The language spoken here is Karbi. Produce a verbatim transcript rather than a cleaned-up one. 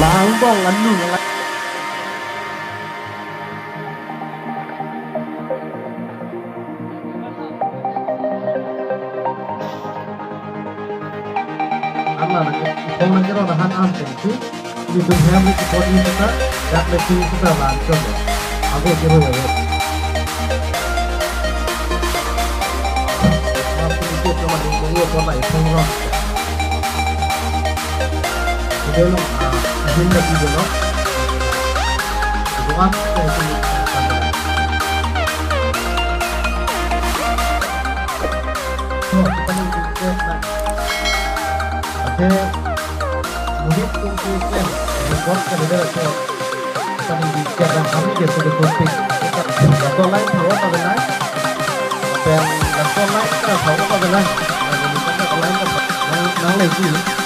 Langbong anu. Anla nang, ipong nangkero lahan an tengsi. Ilitum hem ni support ni kita, yak le tu kita lan coba. Ago kero ya. Waktu itu cuma dua puluh kota ipong ron. Kemudian, ah, izin lagi dulu. Doa kita itu. Oh, kita mau cek, nah. Oke. Mudik tungku cek. Record ka leader ko. Kita mau cek dan kami dia sudah posting. Kita online, tahu apa benar? Apa yang online, kita tahu apa benar? Nah, ini kan online kan. Nah, nah, lagi.